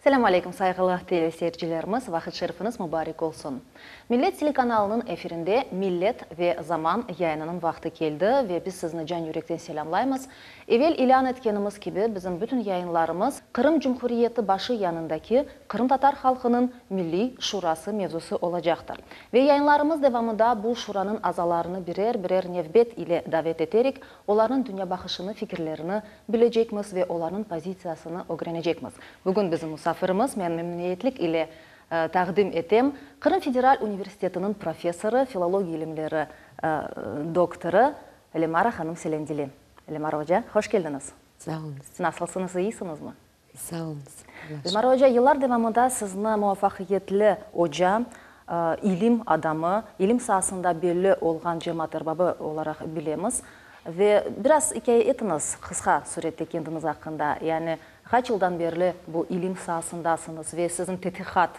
Selâm aleyküm, sayğılı teleseyircilerimiz, vaqıt şerifiñiz mubarek olsun. Millet telekanalınıñ efirinde Millet ve zaman yayınınıñ vaqtı keldi ve biz sizni can yürekten selâmlaymız. Evel ilân etkenimiz kibi, bizim bütün yayınlarımız Qırım Cumhuriyeti başı yanındaki Qırımtatar halqınıñ Milliy Şurası mevzusı olacaqtır. Ve yayınlarımız devamında bu şuranıñ azalarını birer-birer nevbet ile davet eterek, olarnıñ dünyabaqışını, fikirlerini bilecekmiz ve olarnıñ pozitsiyasını ögrenecekmiz. Bugün bizim musafirimiz, men memnüniyetlik ile taqdim etem, Qırım federal universitetiniñ professorı, filologiya ilimleri doktorı Lemara hanım Selendili. Lemara oca, hoş keldiñiz. Sağ oluñız. Nasılsıñız, iyisiñizmi? Sağ oluñız. Lemara oca, yıllar devamında sizni muvafaqiyetli oca, ilim adamı, ilim saasında belli olğan cemaat erbabı olaraq bilemiz. Ve biraz ikâye etiñiz qısqa sürette kendiñiz aqqında, yani qaç yıldan berli bu ilim saasındasıñız ve siziñ tedqiqat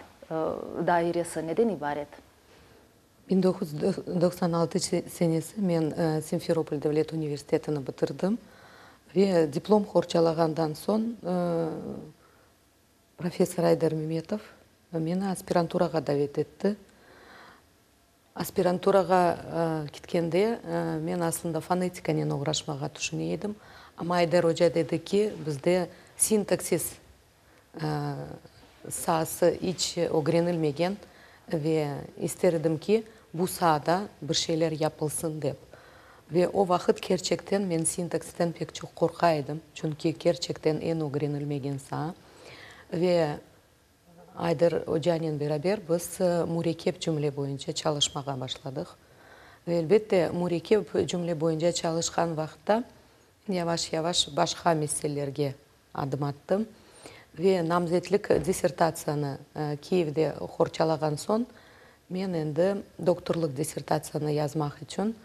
dairesi neden ibaret? 1996 senesi men Simferopol devlet universitetini bitirdim ve diplom qorçalağandan soñ professor Ayder Memetov meni aspiranturağa davet etti. Aspiranturağa ketkende men aslında fonetikanen oğraşmağa tüşüne edim, amma Ayder oca dedi ki, bizde sintaksis saası iç ögrenilmegen ve ister edim ki, bu saada bir şeyler yapılsın dep. Ve o vaqıt kerçekten men sintaksisten pek çoq qorqa edim, çünki kerçekten eñ ögrenilmegen saa. Ve Ayder ocanen beraber biz mürekkep cümle boyunca çalışmağa başladıq. Ve elbette, mürekkep cümle boyunca çalışqan vaqıtta yavaş-yavaş başqa meselelerge adım attım. Ve namzetlik dissertatsiyanı Kiyevde qorçalağan soñ, men endi doktorlıq dissertatsiyanı yazmaq içün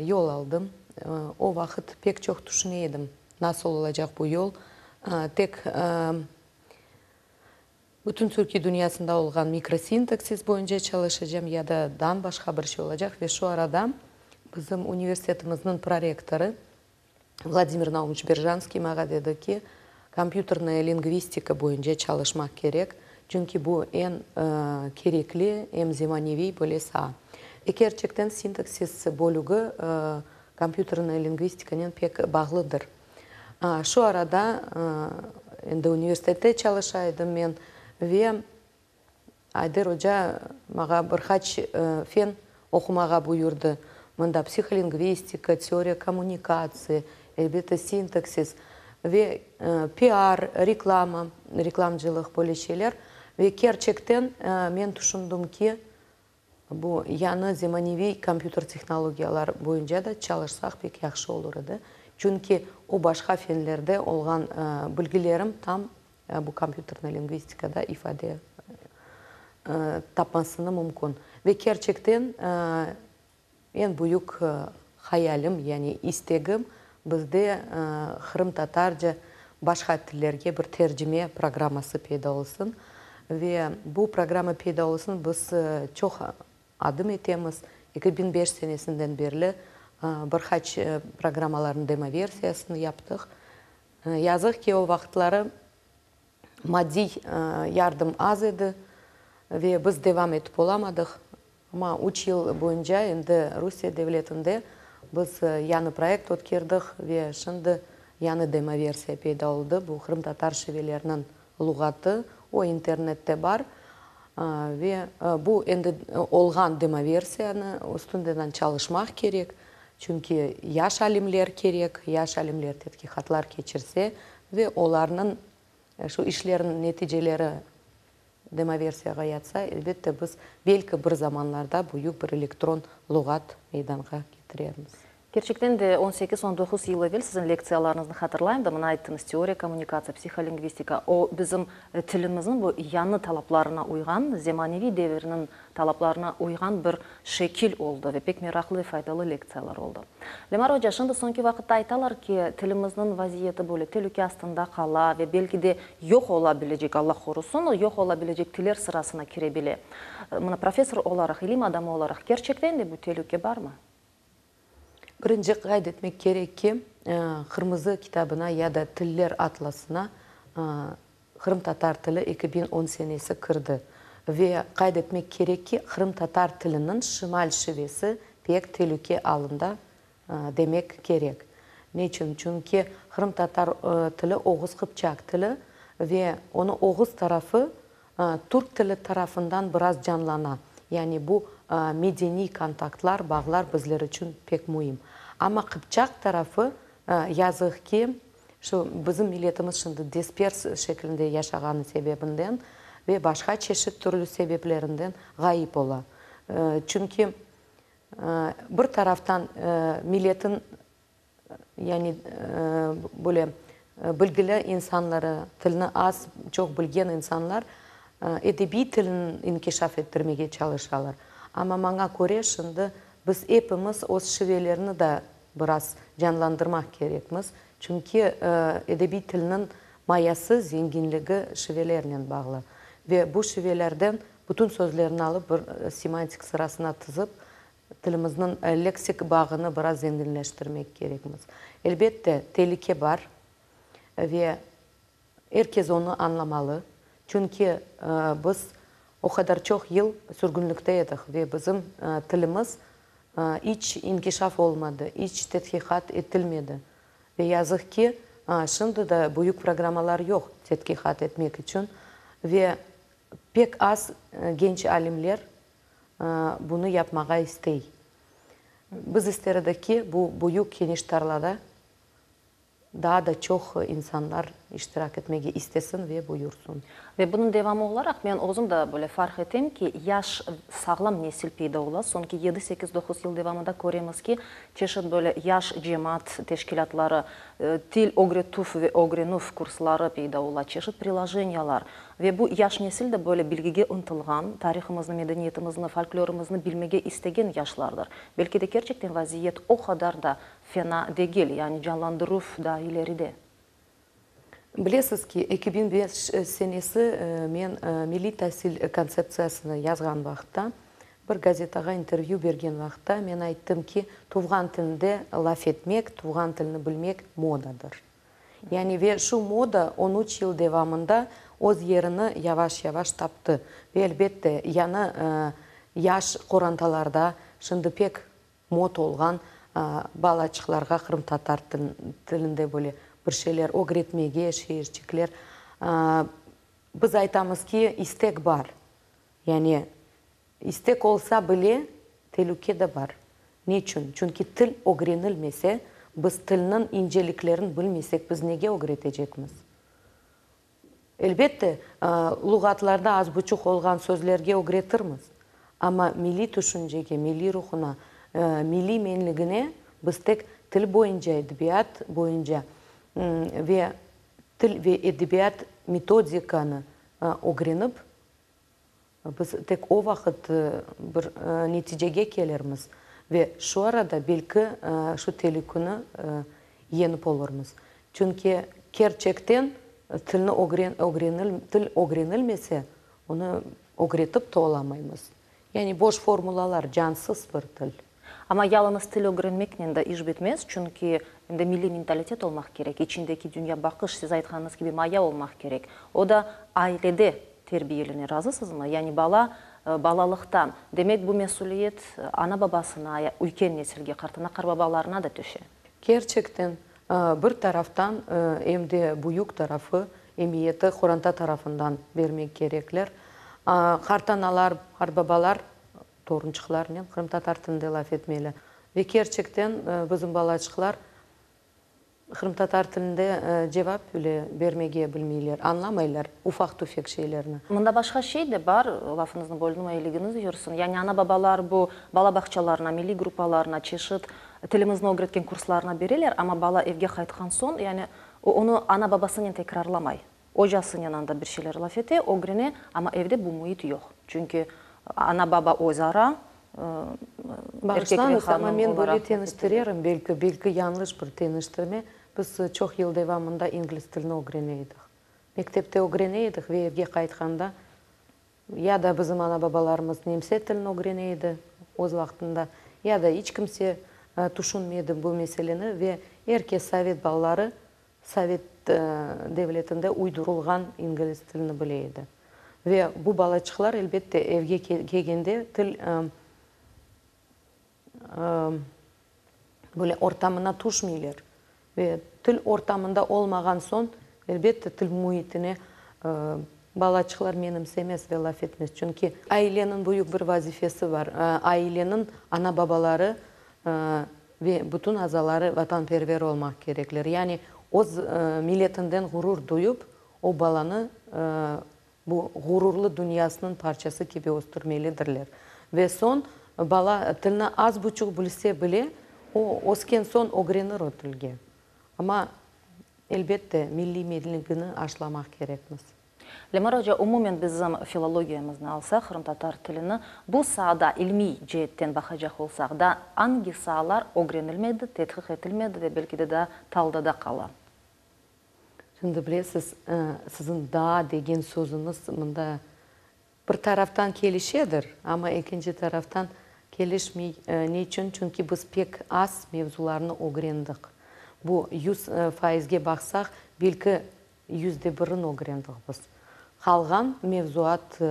yol aldım. O vaqıt pek çoq tüşüne edim, nasıl olacaq bu yol. Tek Bütün türkiy dünyasında olğan mikrosintaksis boyunca çalışacam ya da dan başqa bir şey olacaq ve şu arada bizim universitetimizniñ prorektorı Vladimir Naumovıç Berjanskiy maña dedi ki, kompyuternaya lingvistika boyunca çalışmaq kerek, çünki bu eñ kerekli, em zemaneviy böyle saa. Ve kerçekten sintaksis bölügi kompyuternaya lingvistikanen pek bağlıdır. Şu arada endi universitette çalışa edim men ve Ayder oca maña bir qaç fen oqumağa buyurdı. Mında psiholingvistika, teoriya kommunikatsiya, elbette sintaksis ve piar, reklama, reklamcılıq böyle şeyler. Ve kerçekten men tüşündim ki, Bu yañı zemaneviy kompyuter tehnologiyalar boyunca da çalışsaq pek yahşı olur edi. Çünki o başqa fenlerde olğan bilgilerim tam bu kompyuternıy lingvistikada ifade tapmasını mümkün. Ve kerçekten eñ büyük hayalim, yani istegim, bizde qırımtatarca başqa tillerge bir tercime programması peyda olsun. Ve bu programma peyda olsun biz çoq adım etemiz. 2005 senesinden berli bir qaç programmalarnıñ demoversiyasını yaptıq. Yazıq ki, o vaqıtları maddiy yardım az edi ve biz devam etip olamadıq. Amma üç yıl boyunca endi Rusiye devletinde biz yañı proyekt ötkerdik ve şimdi yañı demoversiya peyda oldı. Bu qırımtatar şiveleriniñ luğatı, o internette bar ve bu endi olğan demoversiyanı üstünden çalışmaq kerek, çünki yaş alimler kerek, yaş alimler tedqiqatlar keçirse ve olarnıñ şu işlerniñ neticeleri Demoversiyağa yatsa, elbette, biz belki bir zamanlarda büyük bir elektron luğat meydanğa ketirermiz. Kerçekten de, on sekiz, on doquz yıl evel siziñ lektsiyalarıñıznı hatırlayım da, mına ayttıñız, teoriya kommunikatsiya, psiholingvistika, o bizim tilimizniñ bu yañı talaplarına uyğan, zemaneviy devirniñ talaplarına uyğan bir şekil oldı ve pek meraqlı ve faydalı lektsiyalar oldı. Lemar oca, şimdi soñki vaqıtta aytalar ki, tilimizniñ vaziyeti böyle telüke astında qala ve belki de yoq ola bilecek, Allah qorusın, yoq ola bilecek tiller sırasına kire bile. Mına professor olaraq, ilim adamı olaraq, kerçekten de bu telüke barmı? Birinci qayd etmek kerek ki, Qırmızı kitabına ya da Tiller atlasına. Qırımtatar tili 2010 senesi kirdi. Ve qayd etmek kerek ki, qırımtatar tiliniñ şimal şivesi pek telüke alında demek kerek. Neçün? Çünki qırımtatar tili oğuz-qıpçaq tili ve onı oğuz tarafı türk tili tarafından biraz canlana. Yani bu medeniy kontaktlar, bağlar bizler içün pek müim. Amma qıpçaq tarafı, yazıq ki, şu bizim milletimiz şimdi dispers şeklinde yaşağanı sebebinden ve başqa çeşit türlü sebeplerinden ğayıp ola. Çünki Bir taraftan milletin, yani böyle bilgili insanları, tilni az, çoq bilgen insanlar edebiy tilni inkişaf ettirmege çalışalar. Amma maña köre, şimdi biz epimiz öz şivelerni da biraz canlandırmaq kerekmiz. Çünki edebiy tilniñ mayası, zenginligi şivelernen bağlı. Ve bu şivelerden Bütün sözlerni alıp bir semantik sırasına tizip, tilimizniñ leksik bağını biraz zenginleştirmek kerekmiz. Elbette, telüke bar ve er kes onı añlamalı, çünki biz o qadar çoq yıl sürgünlikte edik ve bizim tilimiz iç inkişaf olmadı, iç tedqiqat etilmedi. Ve yazıq ki, şimdi de büyük programmalar yoq tedqiqat etmek içün ve Pek az genç alimler bunı yapmağa istey. Biz ister edik ki, bu büyük keniş tarlada daa da çoq insanlar iştirak etmege istesin ve buyursın. Ve bunıñ devamı olaraq men özüm da böyle farq etem ki, yaş, sağlam nesil peyda ola. Soñki yedi, sekiz, doquz yıl devamında köremiz ki, çeşit böyle yaş cemaat teşkilâtları, til ögretüv ve ögrenüv kursları peyda ola, çeşit prilojeniyalar. Ve bu yaş nesil de böyle bilgige ıntılğan, tarihımıznı, medeniyetimizni, folklorımıznı bilmege istegen yaşlardır. Belki de kerçekten vaziyet o qadar da fena degil, yani canlandıruv da ileride. Bilesiz ki, 2005 senesi men Milliy tasil kontseptsiyasını yazğan vaqıtta, bir gazetağa intervyü bergen vaqıtta men ayttım ki, tuvğan tilinde laf etmek, tuvğan tilni bilmek modadır. Yani ve şu moda on üç yıl devamında öz yerini yavaş-yavaş taptı. Ve elbette, yañı yaş qorantalarda şimdi pek mod olğan balaçıqlarğa qırımtatar tilinde böyle bir şeyler ögretmege, şiirçikler. Biz aytamız ki, istek bar. Yani istek olsa bile, telüke de bar. Neçün? Çünki til ögrenilmese, biz tilniñ inceliklerin bilmesek, biz nege ögretecekmiz? Elbette, luğatlarda az buçuq olğan sözlerge ögretirmiz, amma milliy tüşüncege, milliy ruhuna, milliy menligine biz tek til boyunca, edebiyat boyunca ve til ve edebiyat metodikanı ögrenip, Biz tek o vaqıt bir neticege kelirmiz ve şu arada belki şu telüküni yeñip olurmız. Çünki kerçekten tilni ögrenil, til ögrenilmese, onı ögretip te olamaymız. Yani boş formulalar, cansız bir til. Amma yalıñız til ögrenmeknen de iş bitmez, çünki em de milliy mentalitet olmaq kerek, içindeki dünyabaqış, siz aytqanıñız kibi, maya olmaq kerek. O da ailede terbiyelene, razısızmı? Yani bala balalıqtan, demek bu mesüliyet ana-babasına, üyken nesilge, qartana-qarbabalarına da tüşe. Kerçekten, bir taraftan, em de büyük tarafı, emiyeti qoranta tarafından bermek kerekler. Qartanalar, qartbabalar Torunçıqlarnen qırımtatar tilinde laf etmeli. Ve kerçekten bizim balaçıqlar qırımtatar tilinde cevap bile bermege bilmeyler, añlamaylar ufaq-tüfek şeylerni. Mında başqa şey de bar, lafıñıznı böldim, eyiligiñiz yürsin. Yani ana-babalar bu bala bağçalarına, milliy gruppalarına, çeşit tilimizni ögretken kurslarına bereler, amma bala evge qaytqan soñ, yani o onı ana-babasınen tekrarlamay. Ocasınen anda bir şeyler laf ete, ögrene, amma evde bu müit yoq. Çünki ana-baba öz ara, erkek ve Bağışlañız, amma hanım men böyle olaraq laf eteler. teñiştirerim, belki, belki yañlış bir teñiştirme, biz çoq yıl devamında ingliz tilini ögrene edik. Mektepte ögrene edik ve evge qaytqanda, ya da bizim ana-babalarımız nemse tilini ögrene edi öz vaqtında, ya da iç kimse tüşünmedi bu meseleni ve er kes sovet balaları sovet. devletinde uydurılğan ingliz tilini bile edi. Ve bu balaçıqlar, elbette, evge kelgende til böyle ortamına tüşmeyler. Ve til ortamında olmağan soñ, elbette, til müitine balaçıqlar menimsemez ve laf etmez. Çünki aileniñ büyük bir vazifesi bar. Aileniñ ana-babaları ve bütün azaları vatanperver olmaq kerekler. Yani öz milletinden ğurur duyıp, o balanı bu ğururlı dünyasınıñ parçası kibi östürmelidirler. Ve soñ bala tilni az buçuq bilse bile, o, ösken soñ ögrenir o tilge. Amma, elbette, milliy menligini aşlamaq kerekmiz. Lemara oca, umumen bizim filologiyamıznı alsaq, qırımtatar tilini bu saada ilmiy ceetten baqacaq olsaq, daa angi saalar ögrenilmedi, tedqiq etilmedi ve belki de daa taldada qala? Şimdi bilesiz, siziñ daa degen sözüñiz mında bir taraftan kelişedir, amma ekinci taraftan kelişmey. Ne içün? Çünki biz pek az mevzularnı ögrendik. Bu 100 faizge baqsaq, belki birini ögrendik biz. Qalğan mevzuat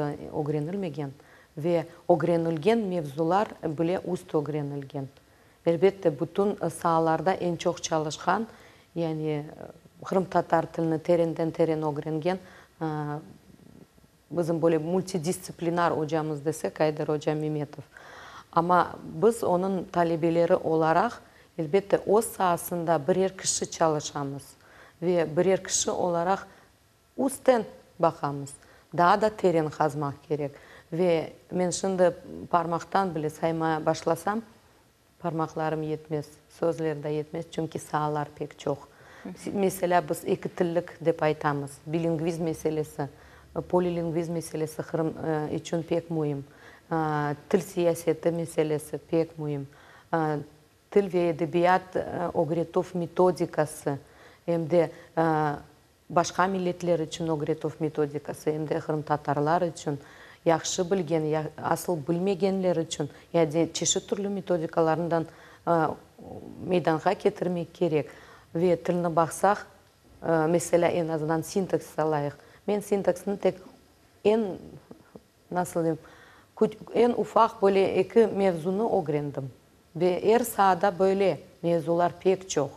ögrenilmegen ve ögrenilgen mevzular bile üst ögrenilgen. Elbette, bütün saalarda eñ çoq çalışqan, yani qırımtatar tilini terenden teren ögrengen bizim böyle multidistsiplinar ocamız desek, Ayder oca Memetov. Amma biz onıñ talebeleri olaraq, elbette, öz saasında birer kişi çalışamız ve birer kişi olaraq üstten baqamız. Daa da teren qazmaq kerek. Ve men şimdi parmaqtan bile saymaya başlasam, parmaqlarım yetmez, sözler de yetmez, çünki saalar pek çoq. Meselâ, biz ekitillik dep aytamız, bilingvizm meselesi, polilingvizm meselesi Qırım içün pek müim, til siyaseti meselesi pek müim, til ve edebiyat ögretüv metodikası, em de başqa milletler içün ögretüv metodikası, em de qırımtatarlar içün, yahşı bilgen, asıl bilmegenler içün, ya de çeşit türlü metodikalarından meydanğa ketirmek kerek. Ve tilni baqsaq, meselâ, eñ azından sintaksis alayıq. Men sintaksni tek eñ, nasıl deyim, eñ ufaq böyle eki mevzunı ögrendim. Ve er saada böyle mevzular pek çoq.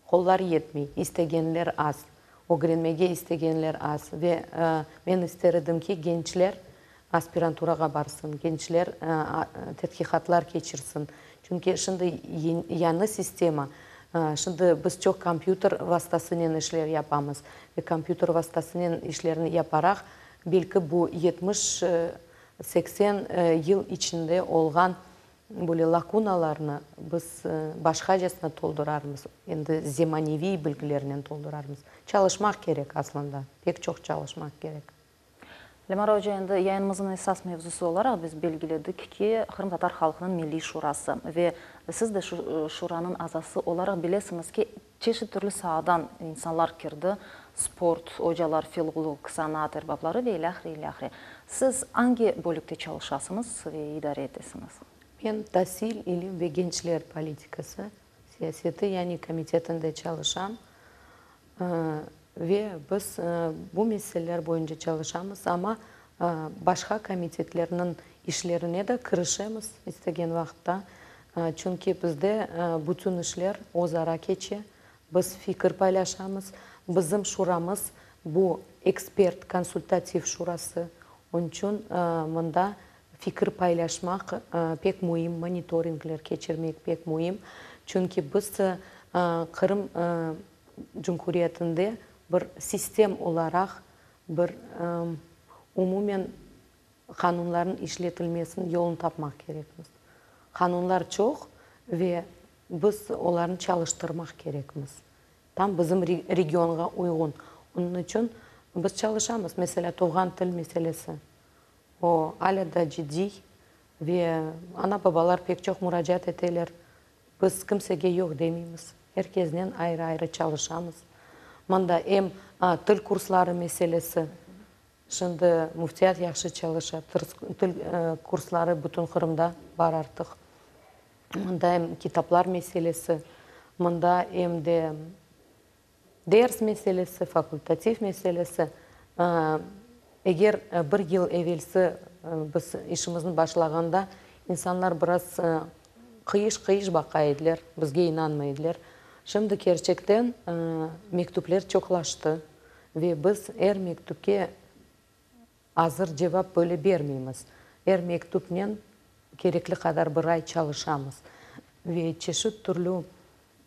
Qollar yetmey, istegenler az, ögrenmege istegenler az. Ve men ister edim ki, gençler aspiranturağa barsın, gençler tedqiqatlar keçirsin. Çünki şimdi yañı sistema, şimdi biz çoq kompyuter vastasınen işler yapamız. Ve kompyuter vastasınen işlerni yaparaq, belki bu 70, 80 yıl içinde olğan böyle lakunalarnı biz başqacasına toldurarmız, endi zemaneviy bilgilernen toldurarmız. Çalışmaq kerek aslında, pek çoq çalışmaq kerek. Lemara oca, endi yayınımıznıñ esas mevzusı olaraq biz belgiledik ki, Qırımtatar halqınıñ Milliy Şurası ve siz de şu şuranıñ azası olaraq bilesiñiz ki, çeşit türlü saadan insanlar kirdi, sport, ocalar, filolog, sanat erbapları ve ilâhre, ilâhre. Siz angi bölükte çalışasıñız ve idare etesiñiz? Men tasil, ilim ve gençler politikası siyaseti, yani komitetinde çalışam. Ve biz bu meseleler boyunca çalışamız, amma başqa komitetlerniñ işlerine de kirişemiz istegen vaqıtta. Çünki bizde bütün işler özara keçe, biz fikir paylaşamız. Bizim şuramız bu ekspert konsultativ şurası, onıñ içün mında fikir paylaşmaq pek müim, monitoringler keçirmek pek müim. Çünki biz Qırım Cumhuriyetinde bir sistem olaraq bir umumen qanunlarnıñ işletilmesiniñ yolunı tapmaq kerekmiz. Qanunlar çoq ve biz olarnı çalıştırmaq kerekmiz. Tam bizim regionğa uyğun. Onıñ içün biz çalışamız. Meselâ, tuvğan til meselesi. O, alâ da ciddiy ve ana-babalar pek çoq muracaat eteler. Biz kimsege yoq demeymiz. Er kesnen ayrı-ayrı çalışamız. Mında em til kursları meselesi, şimdi müftiyat yahşı çalışa, til kursları bütün Qırımda bar artıq. Mında em kitaplar meselesi, mında em de. Ders meselesi, fakultativ meselesi. Eger bir yıl evelsi biz işimizni başlağanda insanlar biraz qıyış-qıyış baqa ediler, bizge inanmay ediler. Şimdi kerçekten mektüpler çoqlaştı ve biz er mektüpke Azır cevap böyle bermeymiz. Er mektüpnen kerekli qadar bir ay çalışamız ve çeşit türlü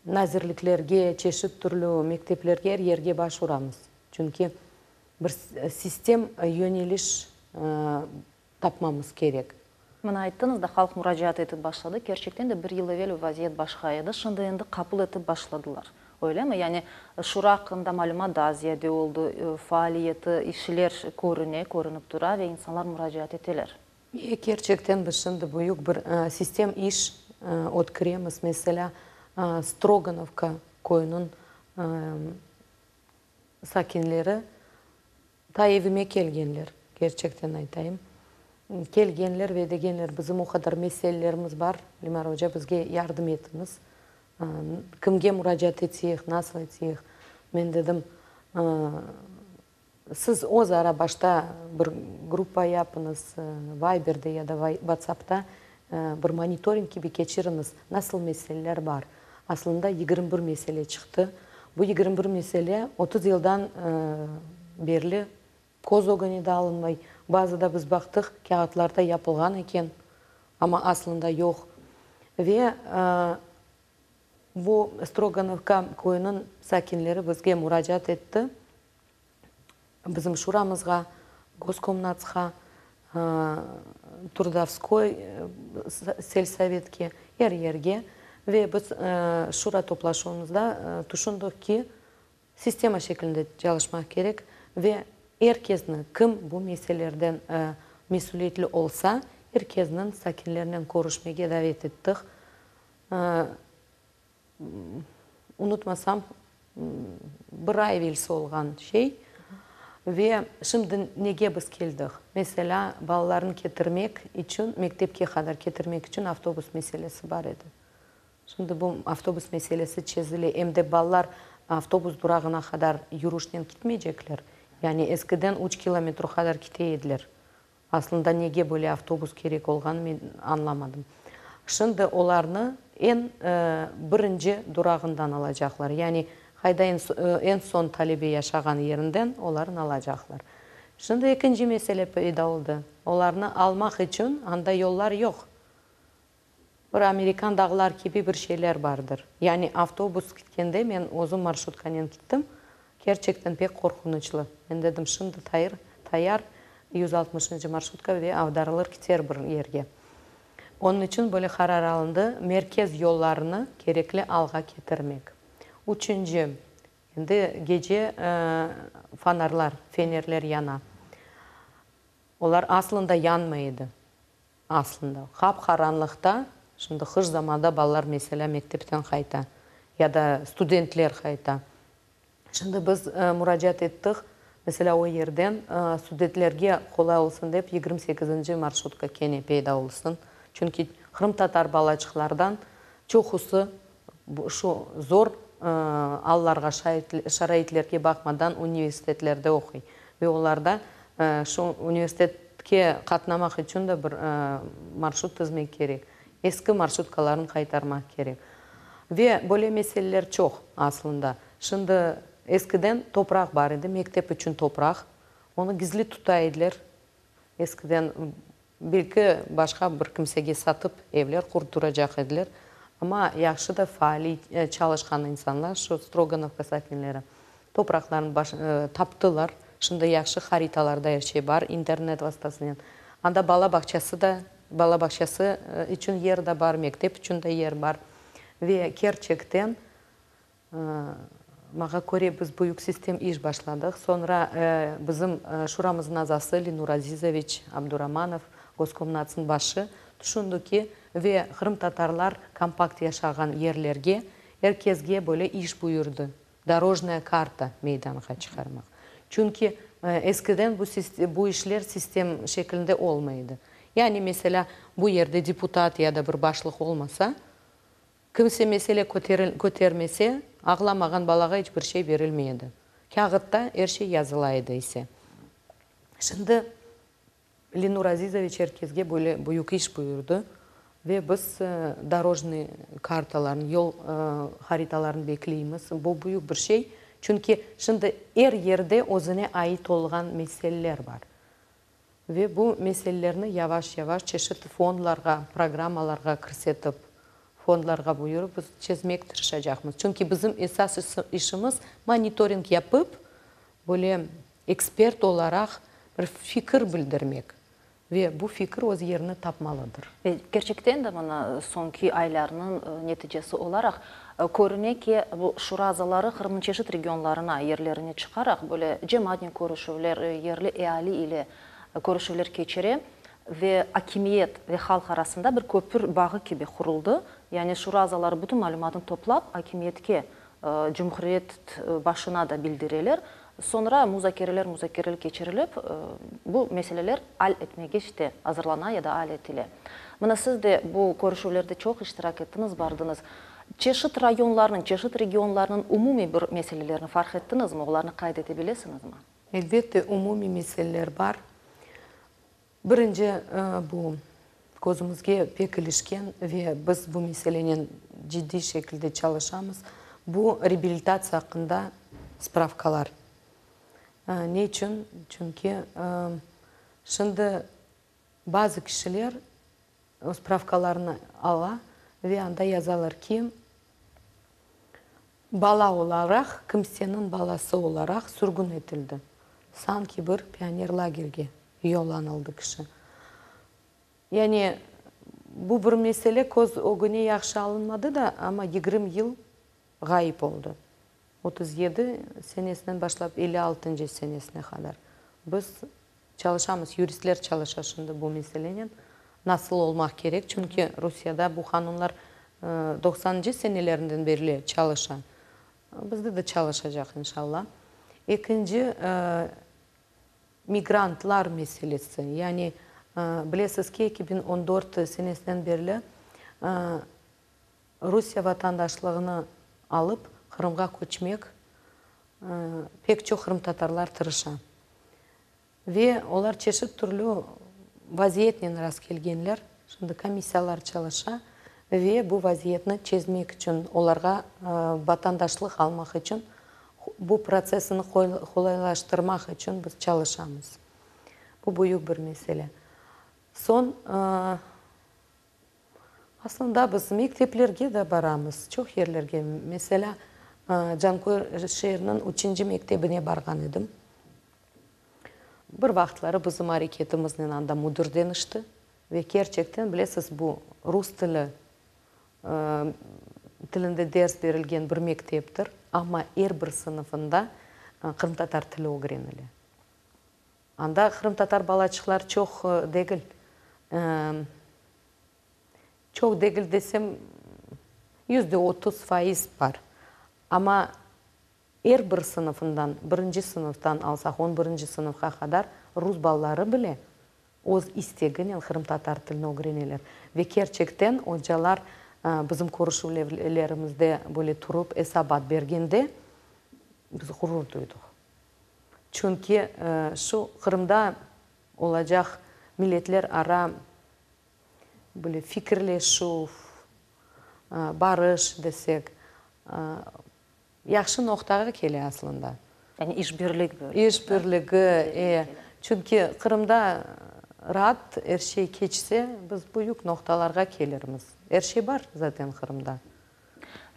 nazirliklerge, çeşit türlü mekteplerge, er yerge baş uramız. Çünki bir sistem yöneliş tapmamız kerek. Mına ayttıñız da, halq muracaat etip başladı. Kerçekten de bir yıl evel vaziyet başqa edi. Şimdi endi qabul etip başladılar. Öylemi? Yani şura aqqında malümat daa ziyade oldı, faaliyeti, işler körüne, körünip tura ve insanlar muracaat eteler. E, kerçekten biz şimdi büyük bir sistem iş ötküremiz. Meselâ, Strogonovka köyüniñ sakinleri Ta evime kelgenler, kerçekten aytayım, kelgenler ve degenler, bizim o qadar meselelerimiz bar, Lemara oca, bizge yardım etiñiz, kimge muracaat eteyik, nasıl eteyik? Men dedim, siz öz ara başta bir gruppa yapıñız, Vayberde ya da Vatsapta bir monitoring kibi keçiriñiz, nasıl meseleler bar. Aslında 21 mesele çıqtı. Bu 21 mesele 30 yıldan berli köz ögüne de alınmay. Bazıda biz baqtıq, kâğıtlarda yapılğan eken, amma aslında yoq. Ve bu Strogonovka köyüniñ sakinleri bizge muracaat etti. Bizim şuramızğa, Goskomnatsqa, Trudovskoy selsovetke, er yerge ve biz şura toplaşuvımızda tüşündik ki, sistema şeklinde çalışmaq kerek ve er kesni, kim bu meselelerden mesüliyetli olsa, er kesniñ sakinlernen körüşmege davet ettik. Unutmasam, bir ay evelsi olğan şey. Ve şimdi nege biz keldik? Meselâ, balalarnı ketirmek içün, mektepke qadar ketirmek içün avtobus meselesi bar edi. Şimdi bu avtobus meselesi çezile. Em de balalar avtobus durağına qadar yürüşnen kitmeycekler. Yani eskiden üç kilometr qadar kite ediler. Aslında nege böyle avtobus kerek olğanı men añlamadım. Şimdi olarnı eñ birinci durağından alacaqlar. Yani qayda eñ soñ talebe yaşağan yerinden olarnı alacaqlar. Şimdi ekinci mesele peyda oldı. Olarnı almaq içün anda yollar yoq. Bir amerikan dağlar kibi bir şeyler bardır. Yani avtobus kitkende men özüm marşrutkanen kittim, kerçekten pek qorqunıçlı. Men dedim, şimdi tayır, tayar 160-ıncı marşrutka ve avdarılır kiter bir yerge. Onıñ içün böyle qarar alındı, merkez yollarını kerekli alğa ketirmek. Üçünci, endi gece fonarlar, fenerler yana. Olar aslında yanmay edi. Aslında, qap-qaranlıqta, şimdi qış zamanda balalar, meselâ, mektepten qayta ya da studentler qayta. Şimdi biz muracaat ettik, meselâ, o yerden studentlerge qolay olsun dep, 28-nci marşrutka kene peyda olsun. Çünki qırımtatar balaçıqlardan çoqusı şu zor allarğa, şaraitlerge baqmadan universitetlerde oquy ve olarda şu universitetke qatnamaq içün de bir marşrut tizmek kerek, eski marşrutkalarnı qaytarmaq kerek. Ve böyle meseleler çoq aslında. Şimdi eskiden topraq bar edi, mektep içün topraq, onı gizli tuta ediler. Eskiden Belki, başqa bir kimsege satıp, evler qurduracaq ediler. Amma yahşı da faaliy çalışqan insanlar, şu Strogonovka sakinleri, topraqlarnı taptılar. Şimdi yahşı haritalarda er şey bar, internet vastasınen. Anda bala bağçası da, bala bağçası içün yer de bar, mektep içün de yer bar. Ve kerçekten, Maña köre, biz büyük sistem iş başladıq. Soñra bizim şuramıznıñ azası Lenur Azizoviç Abduramanov, Goskomnatsnıñ başı, tüşündi ki, ve qırımtatarlar kompakt yaşağan yerlerge er kesge böyle iş buyurdı, dorojnaya karta meydanğa çıqarmaq. Çünki eskiden bu bu işler sistem şeklinde olmay edi. Yani, meselâ, bu yerde deputat ya da bir başlıq olmasa, Kimse mesele kötermese, ağlamağan balağa iç bir şey berilmey edi. Kâğıtta er şey yazıla edi ise. Şimdi Lenur Azizoviç er kesge böyle büyük iş buyurdı ve biz dorojnıy kartalarnı, yol haritalarını bekleymiz. Bu büyük bir şey, çünki şimdi er yerde özüne ait olğan meseleler bar. Ve bu meselelerni yavaş-yavaş çeşit fondlarğa, programmalarğa kirsetip, fondlarğa buyurıp biz çezmek tırışacaqmız. Çünki bizim esas işimiz monitoring yapıp, böyle ekspert olaraq bir fikir bildirmek ve bu fikir öz yerini tapmalıdır. Ve kerçekten de mına soñki aylarnıñ neticesi olaraq körüne ki, bu şura azaları Qırımnıñ çeşit regionlarına, yerlerine çıqaraq, böyle cemaatnen körüşüvler, yerli eali ile körüşüvler keçire ve akimiyet ve halq arasında bir köpür bağı kibi quruldı. Yani şura azaları bütün malümatnı toplap, akimiyetke, cumhuriyet başına da bildireler. Soñra muzakereler muzakereler keçirilip, bu meseleler al etmege işte azırlana ya da al etile. Mına siz de bu körüşüvlerde çoq iştirak ettiñiz, bardıñız. Çeşit rayonlarnıñ, çeşit regionlarnıñ umumiy bir meselelerini farq ettiñizmi, olarnı qayd ete bilesiñizmi? Elbette, umumiy meseleler bar. Birinci, bu közümizge pek ilişken ve biz bu meselenen ciddiy şekilde çalışamız, bu reabilitatsiya aqqında spravkalar. Ne içün? Çünki şimdi bazı kişiler o spravkalarnı ala ve anda yazalar ki, bala olaraq, kimseniñ balası olaraq sürgün etildi. Sanki bir pioner lagerge yollanıldı kişi. Yani bu bir mesele köz ögüne yahşı alınmadı da, amma 20 yıl ğayıp oldı. 37 senesinden başlap elli altıncı senesine qadar. Biz Çalışamız, yuristler çalışa şimdi bu meselenen, nasıl olmaq kerek, çünki Rusiyada bu qanunlar doqsanıncı senelerinden berli çalışa. Bizde de çalışacaq, inşalla. Ekinci, migrantlar meselesi. Yani, bilesiz ki, 2014 senesinden berli Rusiye vatandaşlığını alıp, Qırımğa köçmek pek çoq qırımtatarlar tırışa. Ve olar çeşit türlü vaziyetnen rastkelgenler. Şimdi komissiyalar çalışa ve bu vaziyetni çezmek içün, olarğa vatandaşlıq almaq içün, bu protsessini qolaylaştırmaq içün biz çalışamız. Bu büyük bir mesele. Soñ, Aslında biz mekteplerge de baramız, çoq yerlerge. Meselâ, Canköy şeeriniñ üçünci mektebine barğan edim. Bir vaqıtları bizim areketimiznen anda müdir deñişti ve kerçekten, bilesiz, bu rus tili tilinde ders berilgen bir mekteptir, amma er bir sınıfında qırımtatar tili ögrenile. Anda qırımtatar balaçıqlar çoq degil. Çoq degil desem, 30% bar. Amma er bir sınıfından, birinci sınıftan alsaq, on birinci sınıfqa qadar rus balaları bile öz isteginen qırımtatar tilini ögreneler. Ve kerçekten ocalar bizim körüşüvlerimizde böyle turıp esabat bergende, biz ğurur duydıq. Çünki şu Qırımda olacaq milletlerara böyle fikirleşüv, barış desek, yahşı noqtağa kele aslında. Yani işbirlik böyle. İşbirligi, e. Çünki Qırımda raat er şey keçse, biz büyük noqtalarğa kelirmiz. Er şey bar zaten Qırımda.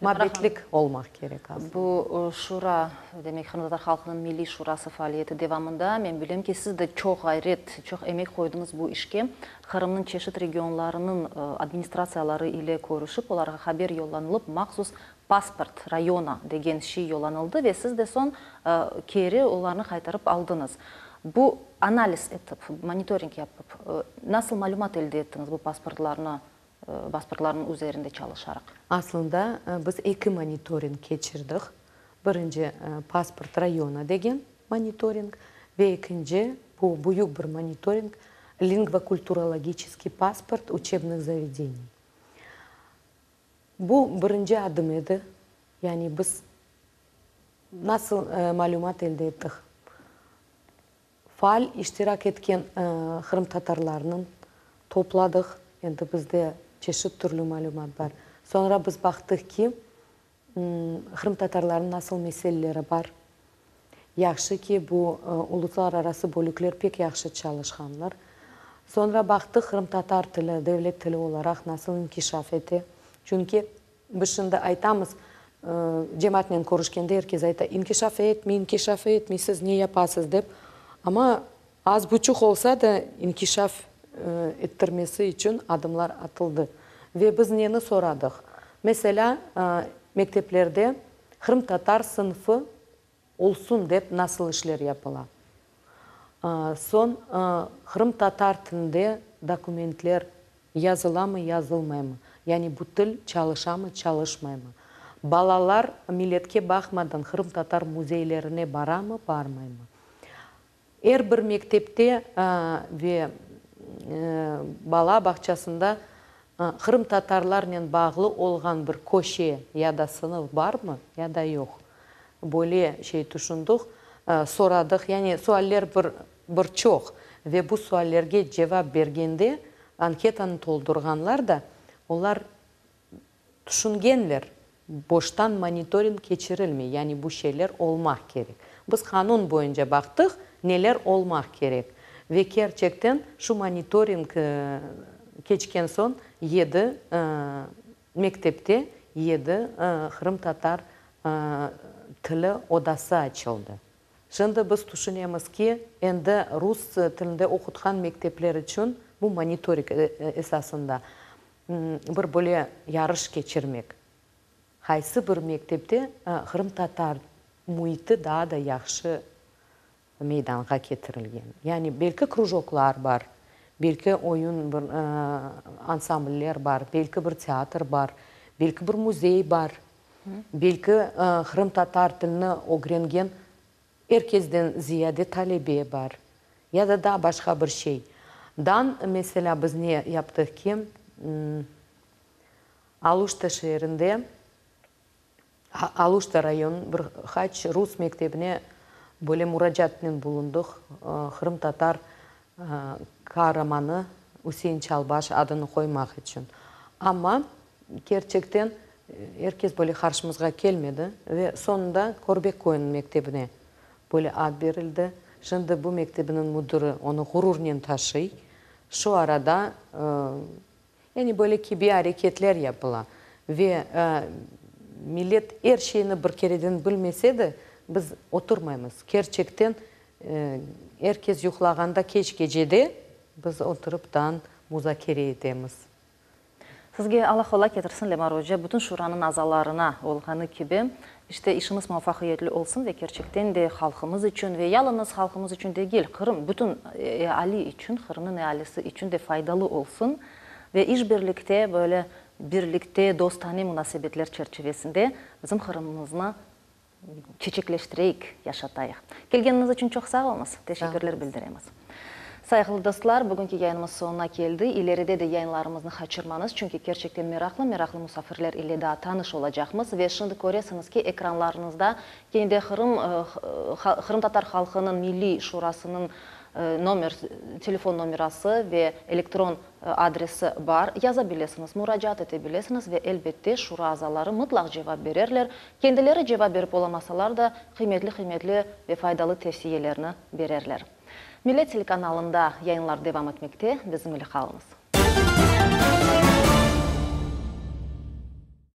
Mabetlik olmaq kerek aslında. Bu şura, demek, Qırımtatar halqınıñ Milliy Şurası faaliyeti devamında, men bilem ki, siz de çoq ğayret, çoq emek qoydıñız bu işke. Qırımnıñ çeşit regionlarınıñ administratsiyaları ile körüşip, olarğa haber yollanılıp, mahsus pasport rayona degen şey yollanıldı ve siz de soñ keri olarnı qaytarıp aldıñız. Bu analiz etip, monitoring yapıp, nasıl malümat elde ettiñiz bu pasportlarnı pasportlarnıñ üzerinde çalışaraq? Aslında biz eki monitoring keçirdik. Birinci, pasport rayona degen monitoring ve ekinci, bu büyük bir monitoring, lingvokulturologiçeskiy pasport uçebnıh zavedeniy. Bu birinci adım edi. Yani biz nasıl malümat elde ettik? Faal iştirak etken qırımtatarlarnıñ topladıq, endi bizde çeşit türlü malümat bar. Soñra biz baqtıq ki, qırımtatarlarnıñ nasıl meseleleri bar. Yahşı ki, bu uluslararası bölükler pek yahşı çalışqanlar. Soñra baqtıq, qırımtatar tili devlet tili olaraq nasıl inkişaf ete. Çünki Biz şimdi aytamız, cemaatnen körüşkende er kes ayta, inkişaf etmey, inkişaf etmey, siz ne yapasız dep. Amma az buçuq olsa da inkişaf ettirmesi içün adımlar atıldı. Ve biz neni soradıq? Meselâ, mekteplerde qırımtatar sınfı olsun dep nasıl işler yapıla? Soñ, qırımtatar tilinde dokumentler yazılamı, yazılmaymı? Yani bu til çalışamı, çalışmaymı? Balalar milletke baqmadan qırımtatar müzeylerine baramı, barmaymı? Er bir mektepte ve bala bağçasında qırımtatarlarnen bağlı olğan bir köşe ya da sınıf barmı, ya da yoq? Böyle şey tüşündik, soradıq. Yani sualler bir bir çoq ve bu suallerge cevap bergende anketanı toldurğanlar da, olar Tüşüngenler, boştan monitoring keçirilmey, yani bu şeyler olmaq kerek. Biz qanun boyunca baqtıq, neler olmaq kerek. Ve kerçekten şu monitoring keçken soñ yedi mektepte yedi qırımtatar tili odası açıldı. Şimdi biz tüşünemiz ki, endi rus tilinde oqutqan mektepler içün bu monitoring esasında bir böyle yarış keçirmek, qaysı bir mektepte qırımtatar müiti daa da yahşı meydanğa ketirilgen. Yani belki krujoklar bar, belki oyun bir ansambller bar, belki bir teatr bar, belki bir müzey bar, belki qırımtatar tilini ögrengen Er kesden ziyade talebe bar. Ya da daa başqa bir şey. Dan, meselâ, biz ne yaptıq ki, Aluşta şeerinde, Aluşta rayonınıñ bir qaç rus mektebine böyle muracaatnen bulundıq, qırımtatar qaramanı Üsein Çalbaş adını qoymaq içün. Amma, kerçekten, Er kes böyle qarşımızğa kelmedi ve soñunda Körbek köyüniñ mektebine böyle ad berildi. Şimdi bu mektebiniñ müdiri onı ğururnen taşıy. Şu arada, yani böyle kibi areketler yapıla ve millet er şeyni bir kereden bilmese de, biz oturmaymız. Kerçekten, er kes yuqlağanda keç gecede biz oturıp taan muzakere etemiz. Sizge Alla qolay ketirsin, Lemar oca, bütün Şuranıñ azalarına olğanı kibi, işte, işimiz muvafaqiyetli olsun ve kerçekten de halqımız içün ve yalıñız halqımız içün degil, Qırım, bütün eali içün, Qırımnıñ ealisi içün de faydalı olsun ve işbirlikte, böyle birlikte, dostane munasebetler çerçivesinde bizim Qırımımıznı Çeçekleştireyik, yaşatayıq. Kelgeniñiz içün çoq sağ oluñız, teşekkürler bildiremiz. Sayğılı dostlar, bugünki yayınımız soñuna keldi. İleride de yayınlarımıznı qaçırmañız, çünki kerçekten meraqlı-meraqlı musafirler ile daa tanış olacaqmız. Ve şimdi köresiñiz ki, ekranlarıñızda kene de Qırım, Qırımtatar halqınıñ Milliy Şurasınıñ nomer, telefon nomerası ve elektron Adresi bar, yaza bilesiñiz, muracaat ete bilesiñiz ve, elbette, şura azaları mıtlaq cevap bererler. Kendileri cevap berip olamasalar da, qıymetli-qıymetli ve faydalı tevsiyelerni bererler. Millet telekanalında yayınlar devam etmekte, bizim ile qalıñız.